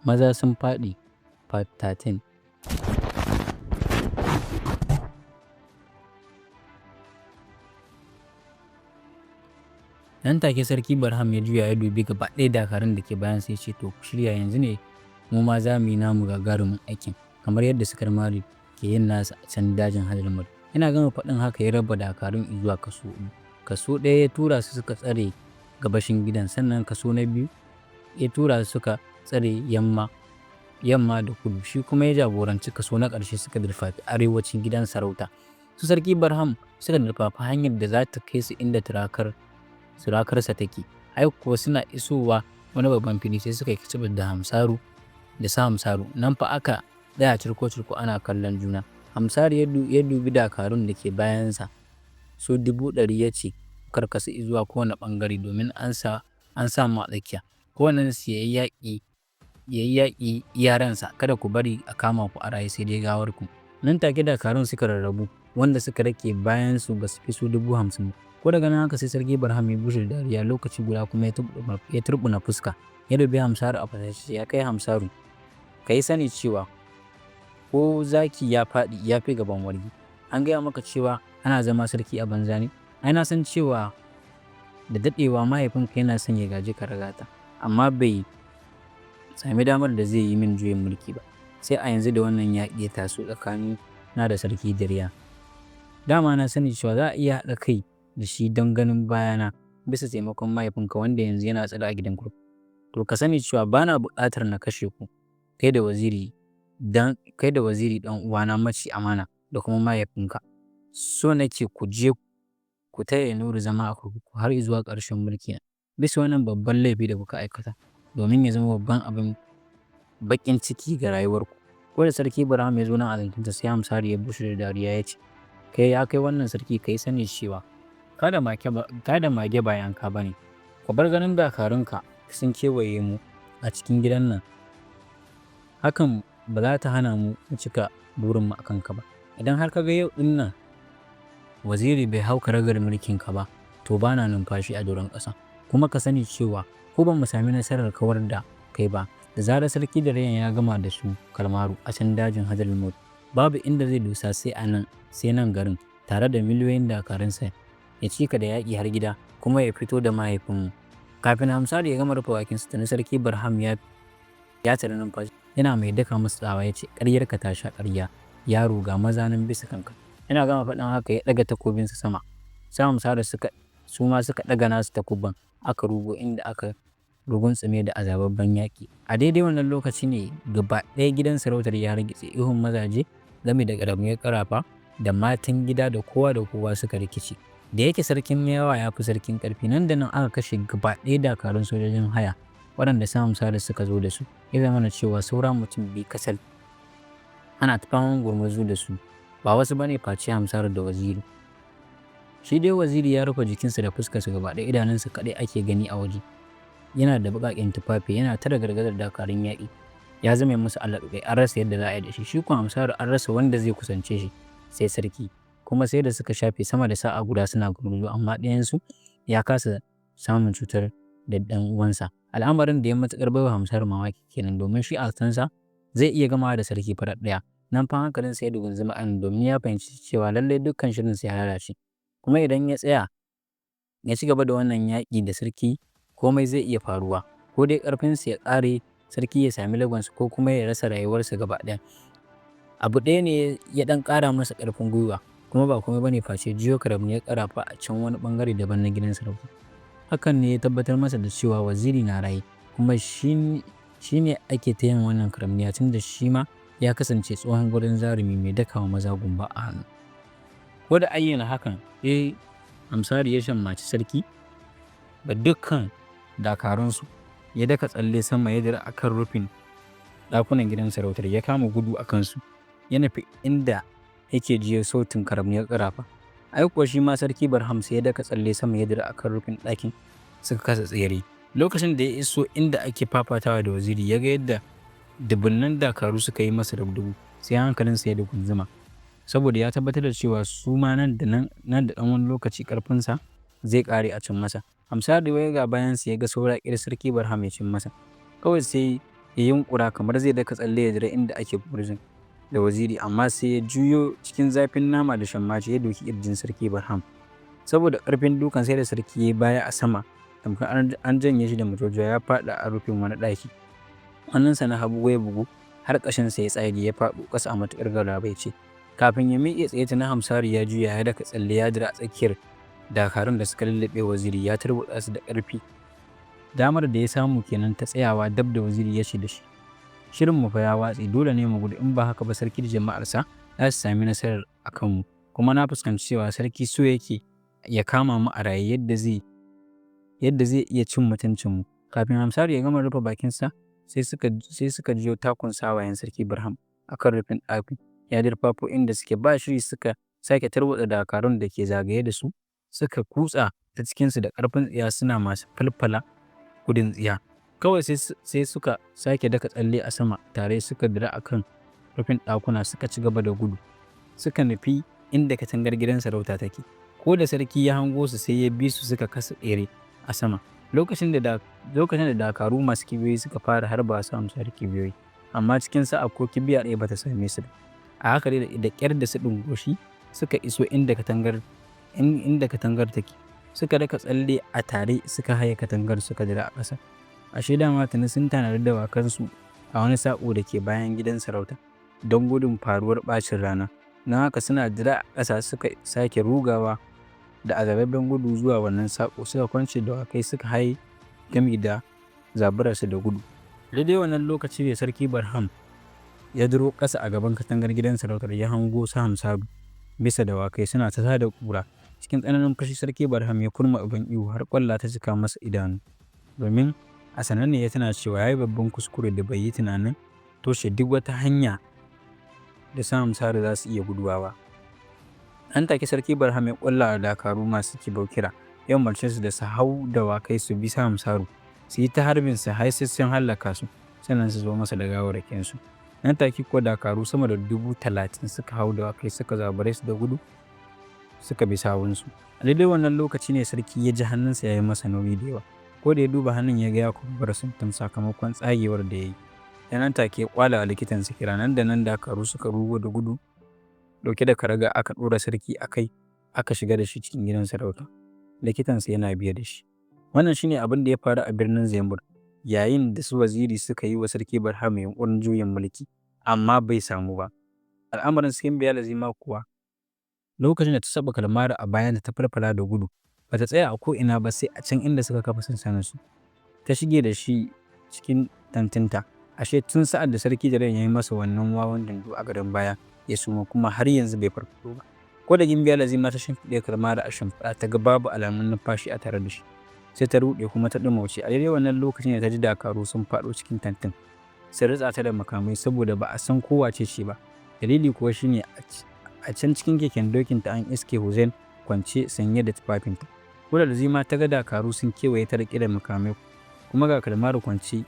Maza Sun Faɗi Part 13. Nan take Sarki Barham ya juya ya dubi gaba ɗaya dakarun da ke bayansa ya ce, to ku shirya, yanzu ne mu ma za mu yi namu gagarumin aikin kamar yadda su Karmari ke yin nasu a can dajin Hadramaut. Yana gama faɗin haka ya raba dakarun zuwa kaso uku. Kaso ɗaya ya tura su suka tsare gabashin gidan, sannan kaso na biyu ya tura su suka tsare yamma da kudu, shi kuma ya jagoranci kaso na ƙarshe suka durfafi arewacin gidan sarauta. Su Sarki Barham suka durfafi hanyar da za ta kai su inda turakarsa take. Ai kuwa suna isowa wani babban fili sai suka yi kicibis da Hamsaru da su Hamsaru. Nan fa aka tsaya cirko-cirko ana kallon juna. Hamsaru ya dubi dakarun da ke bayansa su 100,000 ya ce, karkasu zuwa kowane ɓangare domin an sa mu a tsakiya. Kowannensu ya yi yaƙi iya ransa, kada ku bari a kama ku a raye sai dai gawarku. Nan take dakarun suka rarrabu, wanda suka rake bayansu ba su fi su 50,000 ba. Ko daga nan haka sai Sarki Barham ya bushe da dariya, lokaci guda kuma ya turɓuna fuska. Ya dubi Hamsaru a fusace, ya kai Hamsaru, ka yi sani cewa ko zaki ya faɗi ya fi gaban wargi. An gaya maka cewa ana zama sarki a banza ne? Ai na san cewa da daɗewa mahaifinka yana son ya gaji karagata, amma bai sami damar da zai yi min juyin mulki ba. Sai a yanzu da wannan yaƙi ya taso tsakanin na da Sarki Dariya. Dama na sani cewa za a iya haɗa kai da shi don ganin bayana bisa taimakon mahaifinka wanda yanzu yana tsare a gidan kurkuku. To ka sani cewa ba na buƙatar na kashe ku, kai da waziri ɗan uwana maci amana da kuma mahaifinka. So nake ku je ku taya Nuru zama a kurkuku har zuwa ƙarshen mulkina bisa wannan babban laifi da kuka aikata, domin ya zama babban abin baƙin ciki ga rayuwarku. Ko da Sarki Barham ya zo nan a zancensa sai Hamsaru ya bushe da dariya ya ce, kai ya kai wannan sarki, ka yi sani cewa kada mage ba yanka ba ne. Ku bar ganin dakarunka sun kewaye mu a cikin gidan nan. Hakan ba za ta hana mu cika burinmu a kanka ba. Idan har ka ga yau ɗin nan waziri bai hau karagar mulkinka ba, to ba na numfashi a doron ƙasa. Kuma ka sani cewa ko ba mu sami nasarar kawar da kai ba, da zarar Sarki Dariyan ya gama da su Kalmaru a can dajin Hadramaut, babu inda zai dosa sai a nan, sai nan garin, tare da miliyoyin dakarunsa, ya ci ka da yaƙi har gida kuma ya fito da mahaifinmu. Kafin Hamsaru ya gama rufe bakinsa, tuni Sarki Barham ya tari numfashi, yana mai daka masa tsawa ya ce, ƙaryarka ta sha ƙarya, yaro, ga maza nan bisa kanka. Yana gama faɗin haka ya ɗaga takobinsa sama. Sai Hamsaru su ma suka ɗaga nasu takubban, aka rugo inda aka rugunsume da azababben yaƙi. A daidai wannan lokaci ne gaba ɗaya gidan sarautar ya hargitse, ihun mazaje game da ƙaramiyar ƙarafa da matan gida da kowa da kowa suka rikice. Da yake sarkin yawa ya fi sarkin ƙarfi, nan da nan aka kashe gaba ɗaya dakarun sojojin haya waɗanda su Hamsaru suka zo da su. Ya zamana cewa saura mutum biyu kacal. Ana ta faman gurmuzu da su, ba wasu ba ne face Hamsaru da waziri. Shi dai waziri ya rufe jikinsa da fuskarsa gaba ɗaya, idanunsa kaɗai ake gani a waje. Yana da baƙaƙen tufafi, yana ta ragargazar dakarun yaƙi. Ya zame musu alaƙaƙai, an rasa yadda za a yi da shi. Shi kuwa Hamsaru an rasa wanda zai kusance shi sai sarki. Kuma sai da suka shafe sama da sa'a guda suna gurmuzu, amma ɗayansu ya kasa samun cutar da ɗan uwansa. Al'amarin da ya matuƙar baiwa Hamsaru mamaki kenan, domin shi a zatonsa zai iya gamawa da sarki farat ɗaya. Nan fa hankalinsa ya dugunzuma an, domin ya fahimci cewa lallai dukkan shirinsa ya lalace. Kuma idan ya tsaya ya ci gaba da wannan yaƙi da sarki, komai zai iya faruwa. Ko dai ƙarfinsa ya ƙare, sarki ya sami lagonsa, ko kuma ya rasa rayuwarsa gaba ɗaya. Abu ɗaya ne ya ɗan ƙara masa ƙarfin gwiwa, kuma ba komai ba ne face jiyo karamniyar ƙarafa a can wani ɓangare daban na gidan sarauta. Hakan ne ya tabbatar masa da cewa waziri na raye, kuma shi ne ake ta yin wannan karamniya, tun da shi ma ya kasance tsohon gurin zarumi mai dakawa maza gumba a hannu. Ko da ayyana hakan, sai Hamsaru ya shammaci sarki da dukkan dakarunsu, ya daka tsalle sama ya dira a kan rufin ɗakunan gidan sarautar, ya kama gudu a kansu, ya nufi inda yake jiyo sautin karamniyar ƙarafa. Ai kuwa shi ma Sarki Barham sai ya daka tsalle sama ya dira a kan rufin ɗakin, suka kasa tsere. Lokacin da ya iso inda ake fafatawa da waziri, ya ga yadda dubunnan dakaru suka yi masa rubdugu, sai hankalinsa ya dugunzuma. Saboda ya tabbatar da cewa su ma nan da ɗan wani lokaci ƙarfinsa zai ƙare a cin masa. Hamsaru ya ga bayansa ya ga saura ƙir Sarki Barham ya cin masa. Kawai sai Ya yunƙura kamar zai daka tsalle ya jira inda ake gumurzun da Waziri, amma sai ya juyo cikin zafin nama da shammaci ya doki ƙirjin Sarki Barham. Saboda ƙarfin dukan, sai da sarki ya baya a sama tamkar an janye shi da majojjawa, ya faɗa a rufin wani ɗaki. Hannunsa na hagu ya bugu har ƙashinsa ya tsage, ya faɗo ƙasa a matuƙar galabaice. Kafin ya miƙe tsaye, tuni Hamsaru ya juya ya daka tsalle ya jira a tsakiyar dakarun da suka lulluɓe Waziri, ya turbuɗa su da ƙarfi. Damar da ya samu kenan ta tsayawa dab da Waziri, ya ce da shi, "Shirinmu fa ya watse, dole ne mu gudu, in ba haka ba sarki da jama'arsa za su sami nasarar a kanmu. Kuma na fuskanci cewa sarki so yake ya kama mu a raye yadda zai iya cin mutuncinmu." Kafin Hamsaru ya gama rufe bakinsa, sai suka jiyo takun sawayen Sarki Barham a kan rufin ɗakin ya dirfafo inda suke. Ba shiri suka sake tarwatsa dakarun da ke zagaye da su, suka kutsa ta cikinsu da ƙarfin tsiya, suna masu falfala gudun tsiya. Kawai sai suka sake daka tsalle a sama tare, suka dira a kan rufin ɗakuna, suka ci gaba da gudu, suka nufi inda katangar gidan sarauta take. Ko da sarki ya hango su, sai ya bi su suka kasa tsere a sama. Lokacin da dakaru masu kibiyoyi suka fara harba su Hamsaru kibiyoyi, amma cikin sa'a ko kibiya ɗaya bata same su ba. A haka dai, da ƙyar da siɗin goshi suka iso inda katangar take. Suka daka tsalle a tare, suka haye katangar, suka dira a ƙasa. Ashe dama tuni sun tanadi dawakansu a wani saƙo da ke bayan gidan sarauta don gudun faruwar ɓacin rana. Don haka suna dira a ƙasa suka sake rugawa da azababben gudu zuwa wannan saƙo, suka kwance dawakai, suka haye gami da zaburarsu da gudu. Daidai wannan lokaci ne Sarki Barham ya duro ƙasa a gaban katangar gidan sarautar, ya hango su Hamsaru bisa dawakai suna ta tada ƙura. Cikin tsananin fushi Sarki Barham ya kurma uban ihu har ƙwalla ta cika masa idanu, domin a sannan ne ya tuna cewa ya yi babban kuskure da bai yi tunanin toshe duk wata hanya da su Hamsaru za su iya guduwa ba. Nan take Sarki Barham ya ƙwalla wa dakaru masu kibau kira, ya umarce su da su hau dawakai su bi su Hamsaru, su yi ta harbin su har sai sun hallaka su, sannan su zo masa da gawarwakinsu. Nan take kuwa dakaru sama da 30,000 suka hau dawakai, suka zabure su da gudu, suka bi sawunsu. A daidai wannan lokaci ne sarki ya ji hannunsa ya yi masa nauyi da yawa. Ko da ya duba hannun, ya ga ya kumbura sumtum sakamakon tsagewar da ya yi. Sai nan take ya ƙwala wa likitansa kira. Nan da nan dakaru suka rugo da gudu ɗauke da karaga, aka ɗora sarki a kai, aka shiga da shi cikin gidan sarauta. Likitansa yana biye da shi. Wannan shine abin da ya faru a birnin Zemur yayin da su Waziri suka yi wa Sarki Barham yunƙurin juyin mulki, amma bai samu ba. Al'amarin Gimbiya Lazima kuwa, lokacin da ta saɓa Kalmaru a bayanta ta falfala da gudu, ba ta tsaya a ko'ina ba sai a can inda suka kafa sansaninsu. Ta shige da shi cikin tantinta. Ashe tun sa'ad da Sarki Jaren ya yi masa wannan wawan dundu a gadon baya ya suma, kuma har yanzu bai farfaɗo ba. Ko da Gimbiya Lazima ta shimfiɗe Kalmaru a shimfiɗa, ta ga babu alamun numfashi a tare da shi, sai ta ruɗe kuma ta ɗumauce. A daidai wannan lokacin da ta ji dakaru sun faɗo cikin tantin, sun ritsa ta da makamai saboda ba a san ko wace ce ba. Dalili kuwa shine a can cikin keken dokinta an iske Hussein kwance sanye da tufafinta. Ko da Lazima ta ga dakaru sun kewaye ta riƙe da makamai, kuma ga Kalmaru kwance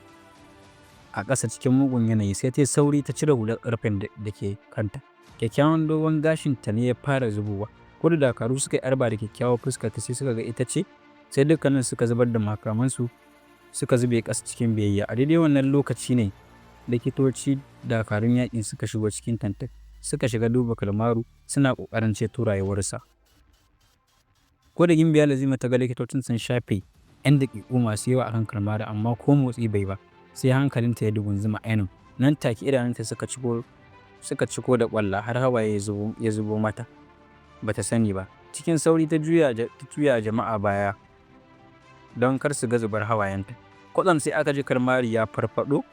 a ƙasa cikin mugun yanayi, sai ta yi sauri ta cire hular ƙarfen da ke kanta. Kyakkyawan dogon gashinta ne ya fara zubowa. Ko da dakaru suka yi arba da kyakkyawar fuskarta, sai suka ga ita ce, sai dukkanin suka zubar da makamansu, suka zube ƙasa cikin biyayya. A daidai wannan lokaci ne likitoci dakarun yaƙin suka shigo cikin tantin, suka shiga duba Kalmaru suna ƙoƙarin ceto rayuwarsa. Ko da Gimbiya Lazima ta ga likitocin sun shafe 'yan daƙiƙu masu yawa akan Kalmaru amma ko motsi bai ba, sai hankalinta ya dugunzuma ainun. Nan take idanunta suka ciko da ƙwalla har hawaye ya zubo mata ba ta sani ba. Cikin sauri ta juya jama'a baya don kar su ga zubar hawayenta. Kwatsam sai aka ji Kalmaru ya farfaɗo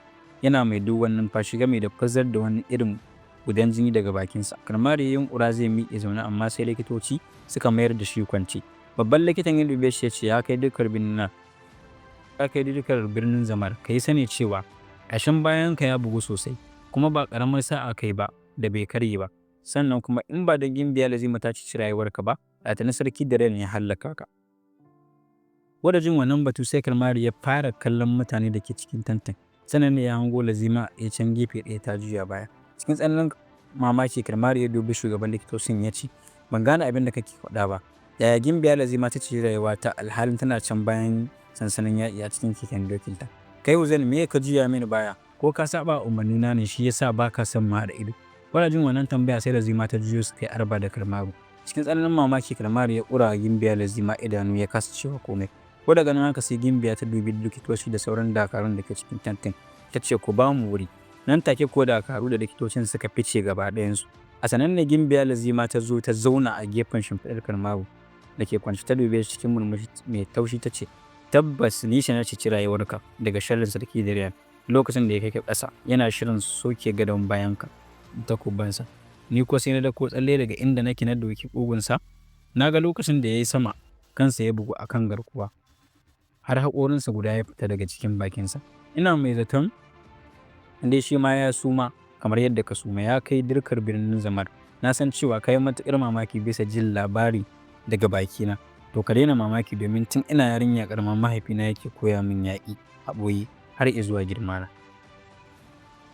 yana mai dogon numfashi gami da fitar da wani irin gudan jini daga bakinsa. Kalmaru ya yunƙura zai miƙe zaune, amma sai likitoci suka mayar da shi kwance. Babban likitan ya dube shi ya ce, "Ya kai dukkan birnin Zamar, ka yi sani cewa ƙashin bayanka ya bugu sosai, kuma ba ƙaramar sa'a kai ba da bai karye ba. Sannan kuma in ba don Gimbiya Lazima ta ceci rayuwarka ba, da tuni Sarki Daren ya hallaka ka." Ko da jin wannan batu, sai Kalmaru ya fara kallon mutane da ke cikin tantin. Sannan ne ya hango Lazima a can gefe ɗaya ta juya baya. Cikin tsananin mamaki Kalmaru ya dubi shugaban likitocin ya ce, "Ban gane abin da kake faɗa ba. Yaya Gimbiya Lazima ta ceci rayuwata alhalin tana can bayan sansanin yaƙi a cikin keken dokinta? Kai Hussein, me ka juya mini baya?" Ko ka saɓa umarnina ne shi yasa ba ka son mu haɗa ido? Bana jin wannan tambaya sai Lazima ta juyo suka yi arba da Kalmaru. Cikin tsananin mamaki Kalmaru ya ƙura wa Gimbiya Lazima idanu ya kasa cewa komai. Ko daga nan haka sai Gimbiya ta dubi likitoci da sauran dakarun da ke cikin tentin ta ce ku ba mu wuri. Nan take ko dakaru da likitocin suka fice gaba ɗayansu. A sanan ne Gimbiya Lazima ta zo ta zauna a gefen shimfiɗar Kalmaru da ke kwance ta dube shi cikin murmushi mai taushi ta ce tabbas ni ce na ceci rayuwarka daga sharrin sarki Dariyan lokacin da ya kai ka ƙasa yana shirin soke gadon bayanka takubansa. Ni ko sai na dako tsalle daga inda nake na doki ƙugunsa. Na ga lokacin da ya yi sama kansa ya bugu a kan garkuwa har haƙorinsa guda ya fita daga cikin bakinsa. Ina mai zaton dai shi ma ya suma kamar yadda ka suma ya kai dirkar birnin Zamar. Na san cewa ka yi matuƙar mamaki bisa jin labari daga bakina. To ka daina mamaki domin tun ina yarinya ƙarama mahaifina yake koya min yaƙi a ɓoye har izuwa girmana.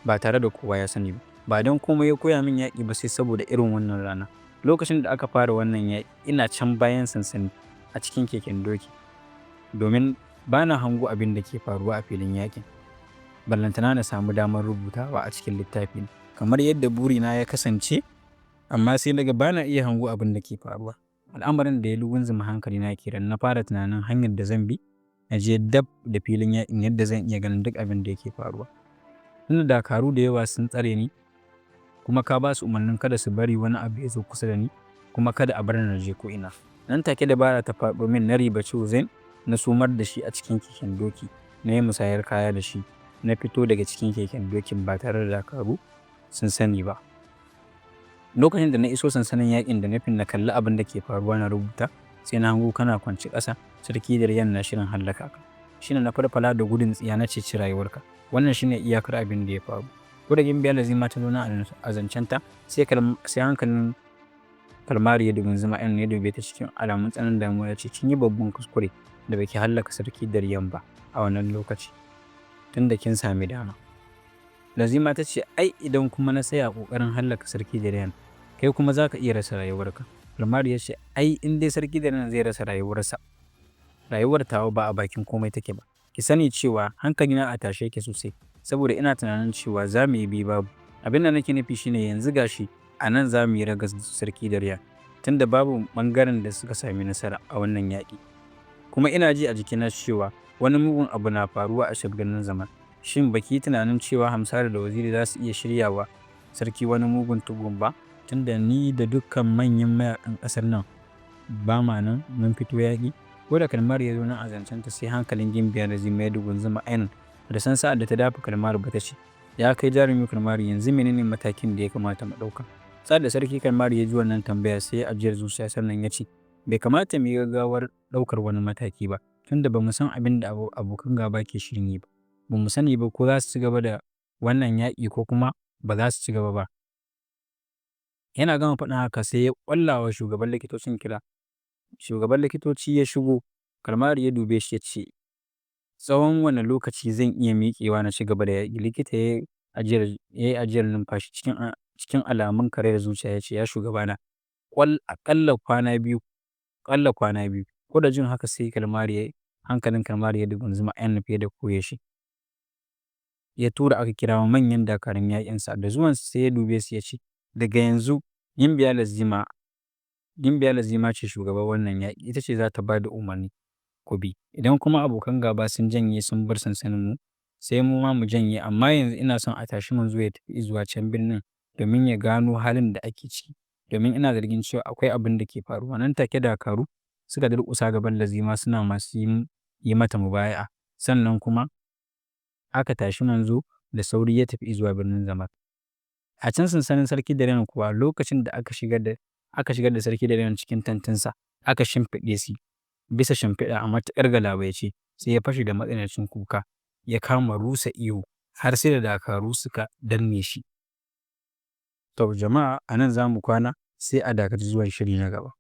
Ba tare da kowa ya sani ba. Ba don komai ya koya min yaƙi ba sai saboda irin wannan rana. Lokacin da aka fara wannan yaƙi ina can bayan sansani a cikin keken doki domin ba na hango abin da ke faruwa a filin yaƙin. Ballantana na samu damar rubutawa a cikin littafina kamar yadda burina ya kasance, amma sai naga ba na iya hango abin da ke faruwa. Al'amarin da ya lugunzuma hankalina kenan na fara tunanin hanyar da zan bi na je dab da filin yaƙin yadda zan iya ganin duk abin da yake faruwa. Tunda dakaru da yawa sun tsare ni kuma ka ba su umarnin kada su bari wani abu ya zo kusa da ni kuma kada a bar ni na je ko'ina. Nan take dabara ta faɗo min na ribaci Hussein na sumar da shi a cikin keken doki na yi musayar kaya da shi na fito daga cikin keken dokin ba tare da dakaru sun sani ba. Lokacin da na iso sansanin yaƙin da nufin na kalli abin da ke faruwa na rubuta sai na hango kana kwance ƙasa sarki Daryan na shirin hallaka ka. Shine na farfala da gudun tsiya na ceci rayuwarka. Wannan shine iyakar abin da ya faru. Ko da Gimbiya Lazima ta zauna a zancenta sai hankalin Kalmaru ya dugunzuma in ya dube ta cikin alamun tsananin damuwa ya ce kin yi babban kuskure da baki hallaka sarki Daryan ba a wannan lokaci tunda kin sami dama. Lazima ta ce ai idan kuma na tsaya ƙoƙarin hallaka sarki Daryan kai kuma za ka iya rasa rayuwarka. Kalmaru ya ce ai in dai sarki Daryan zai rasa rayuwarsa, rayuwar tawa ba a bakin komai take ba. Ki sani cewa hankalina a tashe yake sosai saboda ina tunanin cewa za mu yi biyu babu. Abin da nake nufi shine yanzu gashi a nan za mu yi ragas da sarki Daryan tunda babu ɓangaren da suka sami nasara a wannan yaƙi. Kuma ina ji a jikina cewa wani mugun abu na faruwa a birnin Zamar. Shin baki yi tunanin cewa Hamsatu da Waziri za su iya shirya wa sarki wani mugun tugun ba? Tunda ni da dukkan manyan mayaƙan ƙasar nan ba ma nan mun fito yaƙi. Ko da Kalmaru ya zo nan a zancenta sai hankalin Gimbiya Lazima ya dugunzuma ainun. Bata san sa'ad da ta dafa Kalmaru ba ta ce ya kai jarumi Kalmaru yanzu menene matakin da ya kamata mu ɗauka? Sa'ad da sarki Kalmaru ya ji wannan tambaya sai ya ajiyar zuciya sannan ya ce bai kamata mu yi gaggawar ɗaukar wani mataki ba tunda ba mu san abin da abokan gaba ke shirin yi ba. Ba mu sani ba ko za su ci gaba da wannan yaƙi ko kuma ba za su ci gaba ba. Yana gama faɗin haka sai ya ƙwalla wa shugaban likitocin kira. Shugaban likitoci ya shigo, Kalmaru ya dube shi ya ce tsawon wane lokaci zan iya miƙewa na ci gaba da yaƙi? Likita ya yi ajiyar numfashi cikin alamun karayar zuciya ya ce ya shugabana aƙalla kwana biyu, aƙalla kwana biyu. Ko da jin haka sai Kalmaru ya hankalin Kalmaru ya dugunzuma ainun fiye da koyaushe. Ya tura aka kirawo manyan dakarun yaƙinsa da zuwansu sai ya dube su ya ce daga yanzu Gimbiya Lazima Gimbiya Lazima ce shugabar wannan yaƙi ita ce za ta ba da umarni ku bi. Idan kuma abokan gaba sun janye sun bar sansaninmu sai mu ma mu janye amma yanzu ina son a tashi manzo ya tafi zuwa can birnin domin ya gano halin da ake ciki domin ina zargin cewa akwai abin da ke faruwa. Nan take dakaru suka durƙusa gaban Lazima suna masu yi mata mubaya'a. Sannan kuma aka tashi manzo da sauri ya tafi zuwa birnin Zamar. A can sansanin sarki Daryan kuwa lokacin da aka shigar da sarki Daryan cikin tentinsa aka shimfiɗe shi bisa shimfiɗa a matuƙar galabaice sai ya fashe da matsanancin kuka ya kama rusa ihu har sai da dakaru suka danne shi. To jama'a a nan za mu kwana sai a dakaci zuwan shiri na gaba.